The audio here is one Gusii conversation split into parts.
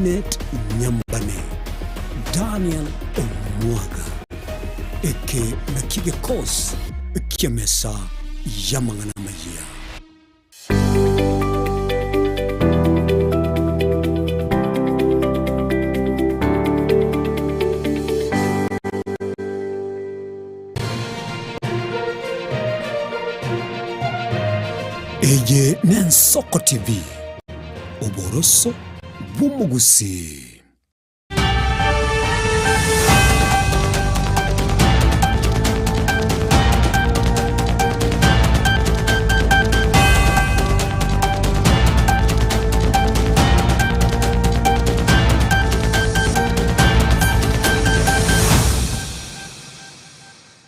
Janet Nyambane, Daniel Omwaga. Eke nakio gekosi ki'emesa y'amang'ana amayia. Eye n'Ensoko TV, oboroso bw'omogusii.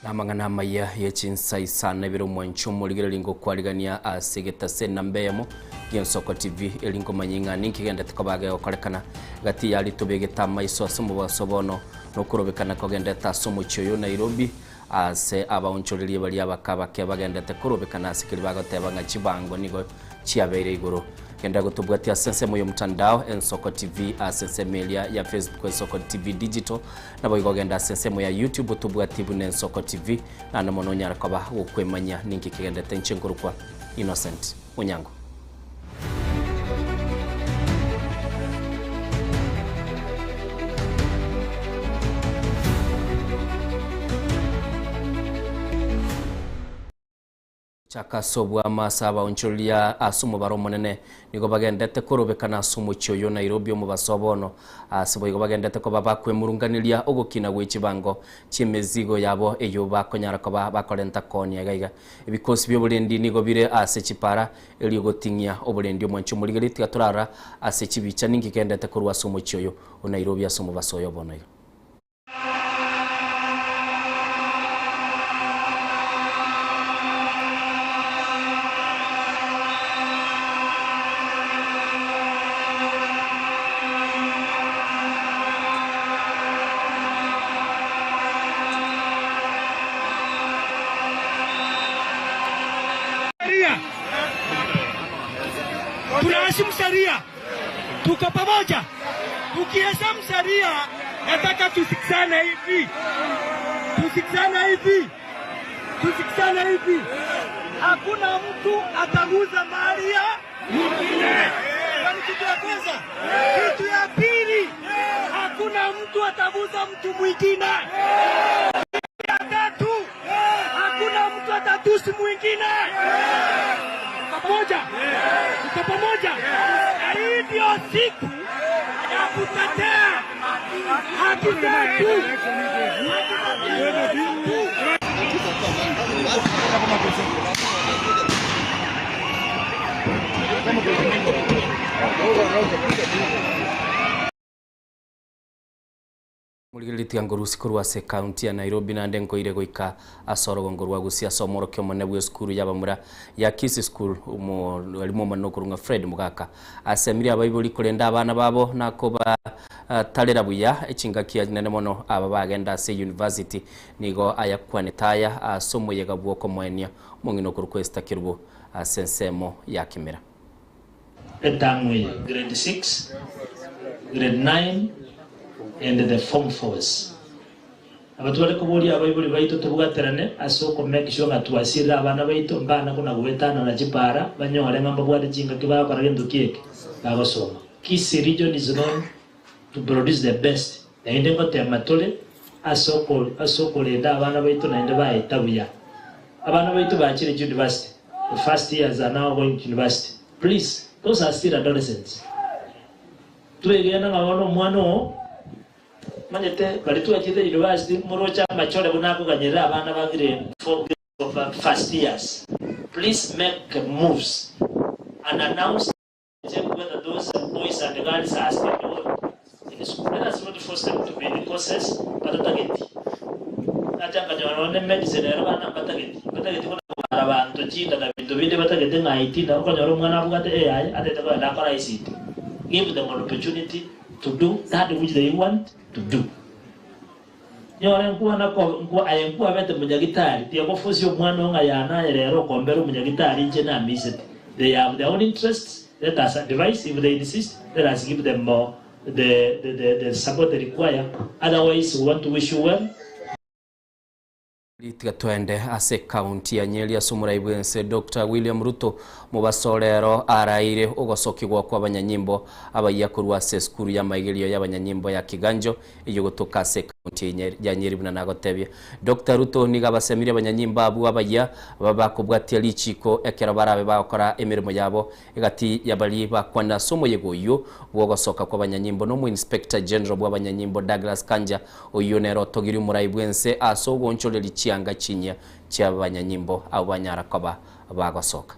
Namang'ana amaya ye chinsa isano ebere omwancho omorigereria ngokwarigania ase egetase enamba eyemo gi'Ensoko TV eri nkomanya ng'a ninki gendete koba gegokorekana gati ya ritobegete amaiso ase omobaso bono nokorobekana kogendete ase omochie oyo Nairobi ase abaonchoreria baria abake abake bagendete korobekana ase keria bagoteba ng'a chibango nigo chiabeire igoro. Genda gotobwatia ase ensemo y'omotandao Ensoko TV ase ensemo eria ya Facebook Ensoko TV Digital Naboigo genda ase ensemo ya YouTube otobwatie buna Ensoko TV, naende mono onyare koba gokwemanyia ninki kegendete inche nkorokwa Innocent Onyango. Gochaka ase obwama ase abaonchoreria ase omobaro omonene nigo bagendete korobekana ase omochie oyo Nairobi omobaso o bono. Ase boigo bagendete koba bakwemurunganeria ogokina gwe chibango chi'emezigo yabo eyio bakonyara koba bakorenta koonia iga iga. Ebikosi bi'oborendi nigo bire ase chipara erio goting'ia oborendi omwanchi omorigereria tiga torara ase chibicha ninki kendete korwa ase omochie oyo o Nairobi ase omobaso oyo bono iga. Tunaheshimu sheria, tuko pamoja. Tukiheshimu sheria, nataka tusikizane hivi, tusikizane hivi, tusikizane hivi. Hakuna mtu ataguza mali ya mwingine. Hiyo ni kitu ya kwanza. Kitu ya pili, hakuna mtu ataguza mtu mwingine. Ya tatu, hakuna mtu atatusi mwingine. Tuko pamoja, tuko pamoja. Na hii ndio siku ya kutetea haki zetu. Morigereria tiga ngorusie korwa ase ekaunti ya Nairobi naende nkoire goika ase orogongo rwa Gusii ase omorokia omonene bw'esukuru y'abamura ya Kisii School omwalimu omonene okorwa ng'a Fred Mogaka asemirie abaibori korenda abana babo na kobatarera buya echingaki nene mono aba bagenda ase university nigo ayakwanete aya ase omoyega bw'okomoenia omong'ina okorokwa Esther Kerubo ase ensemo ya Kimera. Etamu eye, grade 6, grade 9 and the form fours. Nabo tware koboria abaibori baito tobwaterane ase oko make sure ng'a twasirire abana baito mbana kona goetanana chipara banyore ng'a mbabwate chingaki bagokora gento ki eke bagosoma. Kisii region is known to produce the best naende ngotema tore ase oko ase okorenda abana baito naende baeta buya. Abana baito bachire chiuniversity, the first years are now going to university. Please, those are still adolescents. Twegena ng'a bono omwana oo, manyete baria twachete university moroche amachore buna akoganyerera abana ba grade four, grade first years. Please make moves and announce Check whether those boys and girls are still enrolled in school. Let us not force them to be in courses batatageti. Nacha nkanyora nonye ne medicine ero bana mbatageti. Mbatageti buna kobara abanto chinda na binto binde batagete ng'a IT na okonyora omwana abwate AI atete kogenda akore ICT. Give them an opportunity to do that which they want to do. Nyore nkwana ko nkwa aye nkwabete monyagitari, tiagofosia omwana oo ng'a yana aye rero okombera omonyagitari inche namisete. They have their own interests, let us advise, if they insist, let us give them more. the, the, the, the support they require. Otherwise, we want to wish you well. Tiga twende ase ekaunti ya Nyeri ase omorai bw'ense Doctor William Ruto mobaso rero araeire ogosokigwa kw'abanyanyimbo abayia korwa ase esukuru y'amaigerio y'abanyanyimbo ya Kiganjo eyio gotoka ase ekaunti ya Nyeri buna nagotebia. Doctor Ruto nigo abasemirie abanyanyimbo abwo abayia bakobwatia richiko ekero barabe bagokora emeremo yabo Egati y'abaria bakwana ase omoyega oyio bw'ogosoka kw'abanyanyimbo n'Omoinspector General bw'abanyanyimbo Douglas Kanja, oyio nere otogirie omorai bw'ense ase ogoonchoreria chianga chinyia chi'abanyanyimbo abwo banyara koba bagosoka.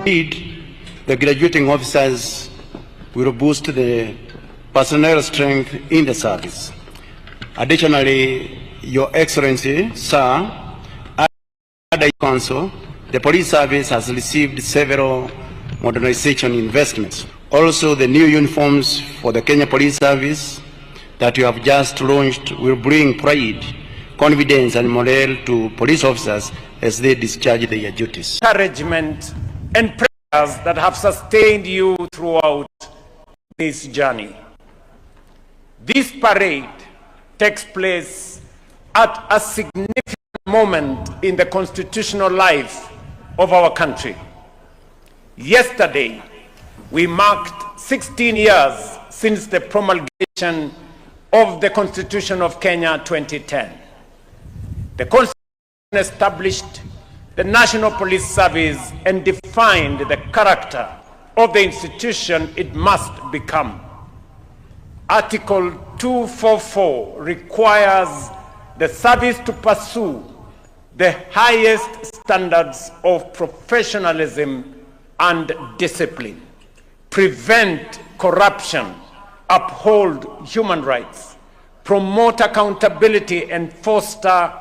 Indeed, the graduating officers will boost the personnel strength in the service. Additionally, Your Excellency, Sir, under Council, the police service has received several modernization investments. Also, the new uniforms for the Kenya Police Service that you have just launched will bring pride, confidence and morale to police officers as they discharge their duties. Encouragement and prayers that have sustained you throughout this journey. This parade takes place at a significant moment in the constitutional life of our country. Yesterday, we marked 16 years since the promulgation of the Constitution of Kenya 2010. The Constitution established the National Police Service and defined the character of the institution it must become. Article 244 requires the service to pursue the highest standards of professionalism and discipline, prevent corruption, uphold human rights, promote accountability and foster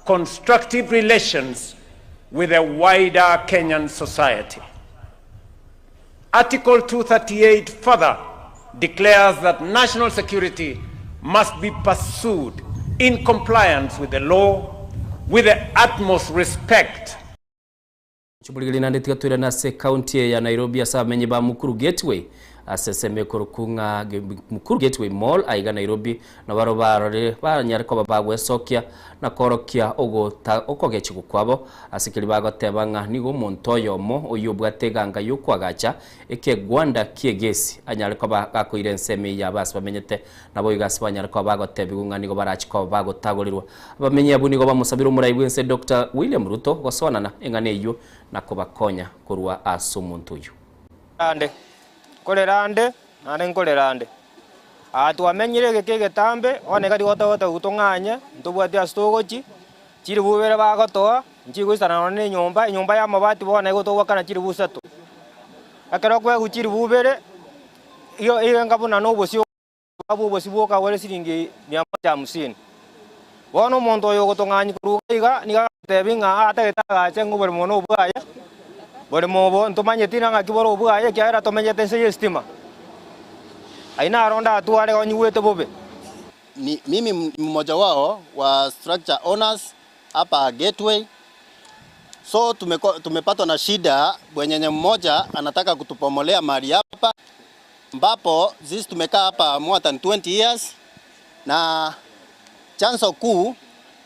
constructive relations with the wider Kenyan society. Article 238 further declares that national security must be pursued in compliance with the law, with the utmost respect Chiburigeria naende tiga toirane ase ekaunti eye ya Nairobi ase abamenyi ba Mukuru Gateway ase esemo ekorokwa ng'a Mukuru Gateway Mall aiga Nairobi nabaro barore banyare koba bagwesokia na koorokia ogota okogechigwa kwabo ase keria bagoteba ng'a nigo omonto oyomo oyio obwate eganga y'okoagacha ekegwanda ki'egesi anyare koba gakoira ensemo eyio abe ase bamenyete Naboigo ase banyare koba bagotebigwa ng'a nigo barache koba bagotagorerwa. Abamenyi abwo nigo bamosabire omorai bw'ense Doctor William Ruto gosoanana eng'ana eyio na kobakonya korwa ase omonto oyio. Ande, nkorera ande, naende nkorera ande. Aa twamenyire egeka egetambe, bono iga rigo togoteba tong'anye, ntobwati ase togochia, chiribu ibere bagotoa, nchigoisana nonya na enyomba, enyomba ya amabati bono igo togwakana chiribu isato. Ekero okoegwa chiribu ibere, igo igo enga buna na obosio. Abwo obosio bw'okagwera esiringi mia moja hamsini. Bono omonto oyo ogotong'anyia korwa iga iga nigo agotebia ng'a atagete agache ng'a oboremo obo nobwaye, boremo obo ntomanyeti ng'aki bore obwaye ekiagera tomenyete inse y'esitima. Ayio naro ndatware onyigwete bobe. Ni mimi ni mmoja wao wa structure owners hapa Gateway. So tumeko, tumepatwa na shida, bwenyenye mmoja anataka kutupomolea mali hapa ambapo sisi tumekaa hapa more than 20 years na chanzo kuu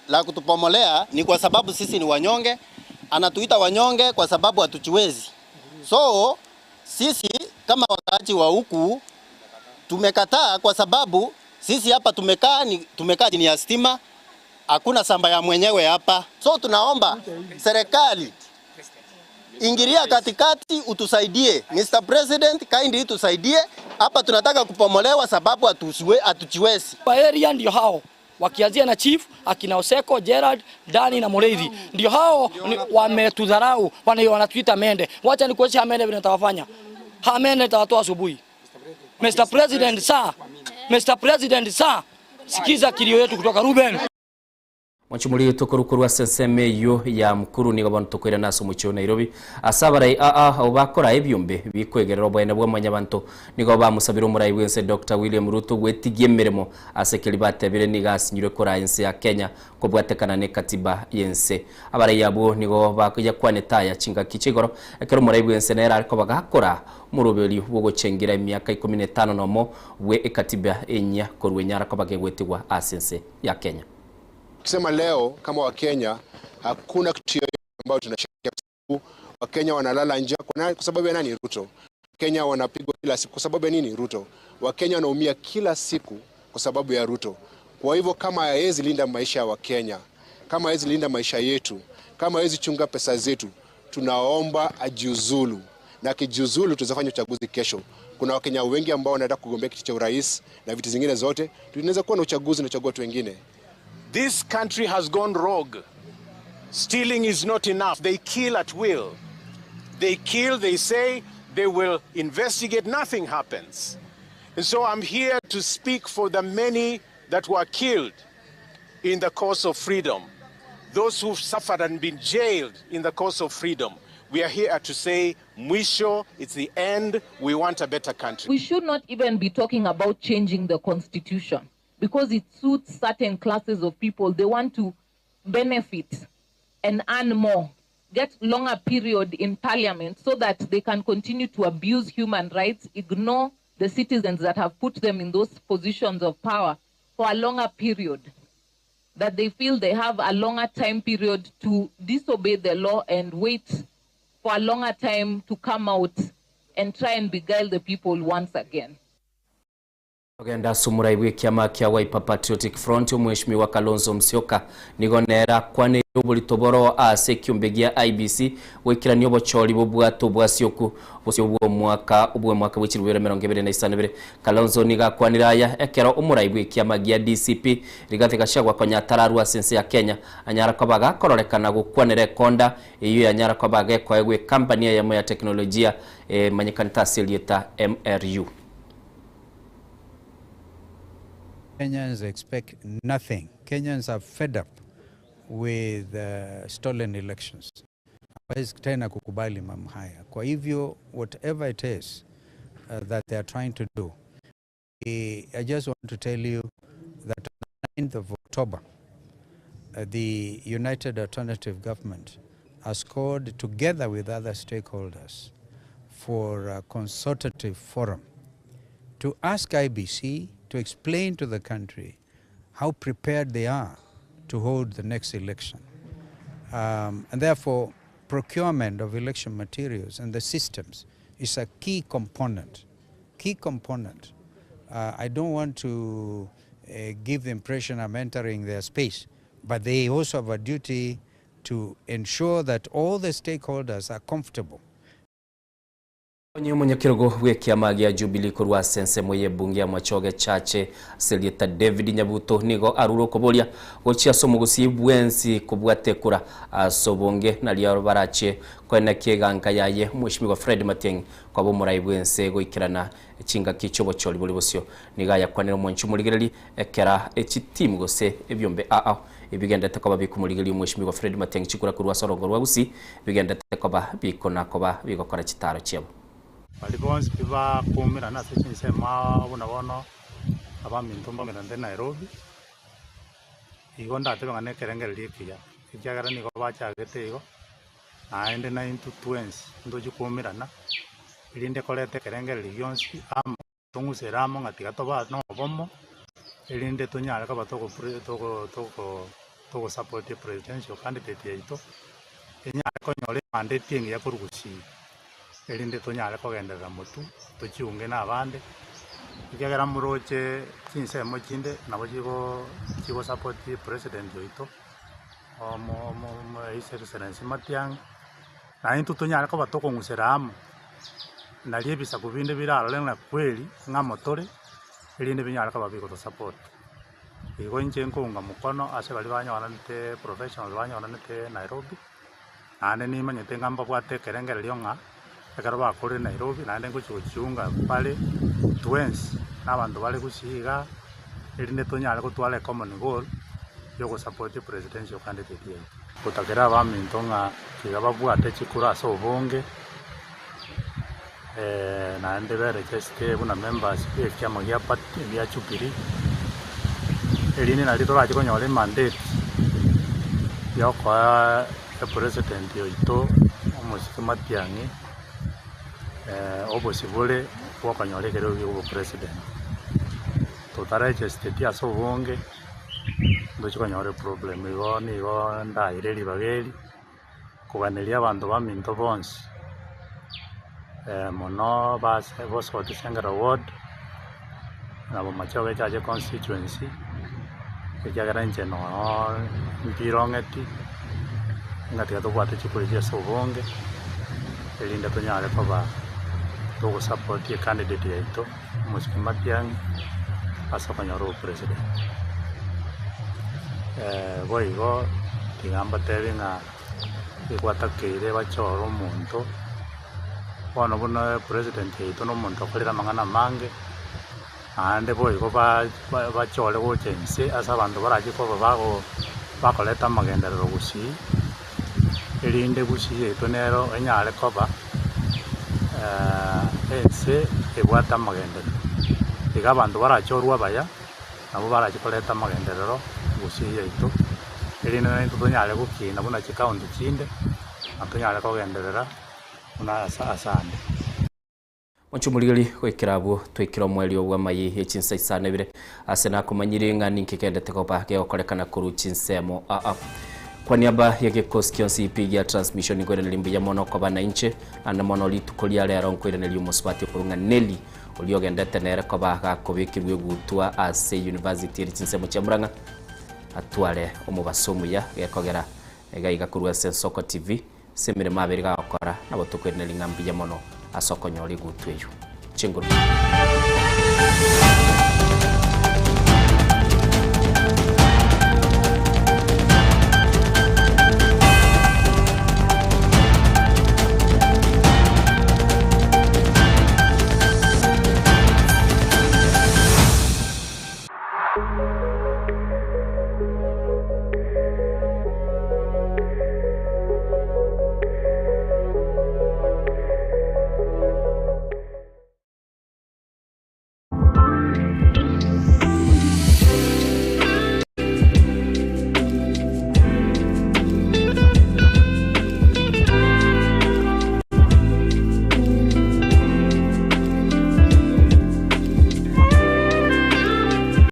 la kutupomolea ni kwa sababu sisi ni wanyonge. Anatuita wanyonge kwa sababu hatujiwezi. So sisi kama wakaaji wa huku tumekataa kwa sababu sisi hapa tumekaa ni tumekaa chini ya stima, hakuna samba ya mwenyewe hapa. So tunaomba serikali ingilia katikati utusaidie. Mr. President, kindly tusaidie hapa, tunataka kupomolewa sababu hatujiwezi. Kwa area ndio hao wakianzia na chief akina Oseko, Gerald, Dani na Mureithi ndio hao wametudharau, wanatuita mende. Wacha nikuonyeshe mende vile nitawafanya. Ha mende nitawatoa asubuhi. Mr. President sir, Mr. President sir, sikiza kilio yetu kutoka Ruben. Mwanchumuri tokoru korwa ase ensemo eyio ya Mukuru nigo bono tokoirana ase omochie o Nairobi ase abarai aa abwo bakora ebiombe bikoegerera oboene bwa mwanyabanto nigo bamosabire omorai bwense Doctor William Ruto gwetigia emeremo ase keri batebire nigo asinyirwe koraa ense ya Kenya kobwatekana ne katiba yense. Abarai abwo nigo yakwanete aya chingaki chia igoro ekero omorai bwense nere are koba gakora omoroberio bwogochengera emiaka ikomi na etano nomo bwe ekatiba enyia korwa enyara koba gegwetigwa ase ense ya Kenya. Kusema leo kama Wakenya hakuna kitu yoyote ambayo tunasherehekea kwa sababu Wakenya wanalala njaa kwa sababu ya nani? Ruto. Wakenya wanapigwa kila siku kwa sababu ya nini? Ruto. Wakenya wanaumia kila siku kwa sababu ya Ruto. Kwa hivyo kama hawezi linda maisha ya Wakenya, kama hawezi linda maisha yetu, kama hawezi chunga pesa zetu, tunaomba ajiuzulu, na akijiuzulu tutafanya uchaguzi kesho. Kuna Wakenya wengi ambao wanataka kugombea kiti cha urais na viti zingine zote, tunaweza kuwa na uchaguzi na chagua watu wengine. This country has gone rogue. Stealing is not enough. They kill at will. They kill, they say they will investigate, nothing happens. And so I'm here to speak for the many that were killed in the cause of freedom, those who've suffered and been jailed in the cause of freedom. We are here to say, Mwisho, it's the end. We want a better country. We should not even be talking about changing the constitution because it suits certain classes of people. They want to benefit and earn more, get longer period in parliament so that they can continue to abuse human rights, ignore the citizens that have put them in those positions of power for a longer period, that they feel they have a longer time period to disobey the law and wait for a longer time to come out and try and beguile the people once again. Ogenda ase omorai bw'ekiama kia Wiper Patriotic Front Omweshimiwa Kalonzo Musyoka nigo nere akwaneire oborito boro ase ekiombe gia IEBC goikerania obochori bobwate obwasioku bosio bw'omwaka bw'omwaka bwe chirubere 2022. Kalonzo nigo akwanire aya ekero omorai bw'ekiama gia DCP Rigathi Gachagua konya atararwa ase ense ya Kenya anyara koba gakororekana gokwanera ekonda eyio yanyara koba gekoegwa ekampani eyemo ya teknolojia emanyekanete ase erieta MRU. Kenyans expect nothing. Kenyans are fed up with stolen elections. Hawezi tena kukubali mambo haya. Kwa hivyo whatever it is that they are trying to do, I just want to tell you that on the 9th of October, the United Alternative Government has called together with other stakeholders for a consultative forum to ask IEBC to explain to the country how prepared they are to hold the next election. And therefore, procurement of election materials and the systems is a key component. Key component. I don't want to give the impression I'm entering their space, but they also have a duty to ensure that all the stakeholders are comfortable. Onye omonyakerogo bw'ekiama gia Jubilee korwa ase ensemo y'ebunge ya Machoge Chache ase erieta David Nyabuto nigo arure okoboria gochia ase omogusii bwensi kobwata ekura ase obonge nario barache koenekia eganka yaye Mweshimiwa Fred Matiang'i koba omorai bwense goikerana chingaki chiobochori bori bosio. Nigo ayakwanera omwanchi omorigereri ekera echitimu gose ebiombe ao ebigendete koba bikomorigeria Omweshimiwa Fred Matiang'i chikura korwa ase orongo rwa Gusii bigendete koba bikona koba bigokora chitaro chiabo. Baria bonsi pi bakoumerana ase chinsemo aa buna bono abaminto mbaumerante Nairobi, igo ndatebe ng'a nekerengererio ekiya, ekiagera nigo bachagete igo, naende naintwe twensi ntochia koumerana, erinde koreta ekerengererio gionsi amo, tong'usere amo ng'a tiga toba na obomo, erinde tonyare koba togo pre togo togo togosupport epresidential candidate yaito, enyare konyora emandeti engiya korwa gusii. Erinde tonyare kogenderera motwe, tochiunge nabande, ekiagera moroche chinsemo chinde nabo chigo chigosupport president oito, omo omo omo His Excellency Matiang'i, na intwe tonyare koba tokong'usera amo, nario ebisaku binde birarore ng'a kweri ng'amo tore, erinde binyare koba bigotosupport. Igo inche nkounga mokono ase baria banyoranete professionals banyoranete Nairobi. Naende nimanyete ng'a mbabwate ekerengererio ng'a ekero bakorire Nairobi naende ngochia gochiunga bare twensi na abanto bare gusii igaa, erinde tonyare gotwara ecommon goal, Yogosapoti presidential candidate yaito. Gotakera abaminto ng'a tiga babwate chikura ase obonge, naende beregeste buna members bwe ekiama gia party gia Jubilee, erinde nario torache konyora emandate yokoa epresident oito omosike Matiang'i obosibore bwokonyora ekerogo kia obopresident. Totaregesteti ase obonge. Ndoche konyora eproblem igo nigo ndaire ribaga eri, koganeria abanto baminto bonsi mono base bosotie Sengera ward, na Bomachoge Echache constituency, ekiagera inche noo mpirong'eti, ng'a tiga tobwate chikura echi ase obonge, erinde tonyare koba togosupport ecandidate yaito. Omosike Matiang'i ase okonyora obopresident. Boigo tiga mbatebi ng'a egwatakeire bachore omonto, bono buna epresident yaito na omonto okorire amang'ana amange, naende boigo ba- bachore gocha inse ase abanto barache koba bago bakoreta amagenderero gusii, erinde gusii yaito nero enyare koba. ense ebwate amagenderero. Iga abanto barachorwe abaya, nabo barache koreta amagenderero gusii yaito, erinde naintwe tonyare gokina buna chikaunti chinde, na tonyare kogenderera buna ase ande. Monche omorigeri goikera abwo twaikire omoerio bw'amayi ye chinsa isano ibere ase nakomanyire ng'a ninki kendete koba gegokorekana korwa chinsemo aa. Kwa niaba y'egekosi gionsi pi gia transmission nkoiraneria mbuya mono koba nainche, naende mono rituko ria rero nkoiraneria omosubati okorwa ng'a Nelly, oria ogendete nere koba gakobekerwa egutwa ase university ere chinsemo chia Murang'a, atware omobaso omuya gekogera iga iga korwa ase Ensoko TV, ase emeremo abeire gagokora, nabo tokoiraneria ng'a mbuya mono ase okonyora egutwa eyio. Chinguru.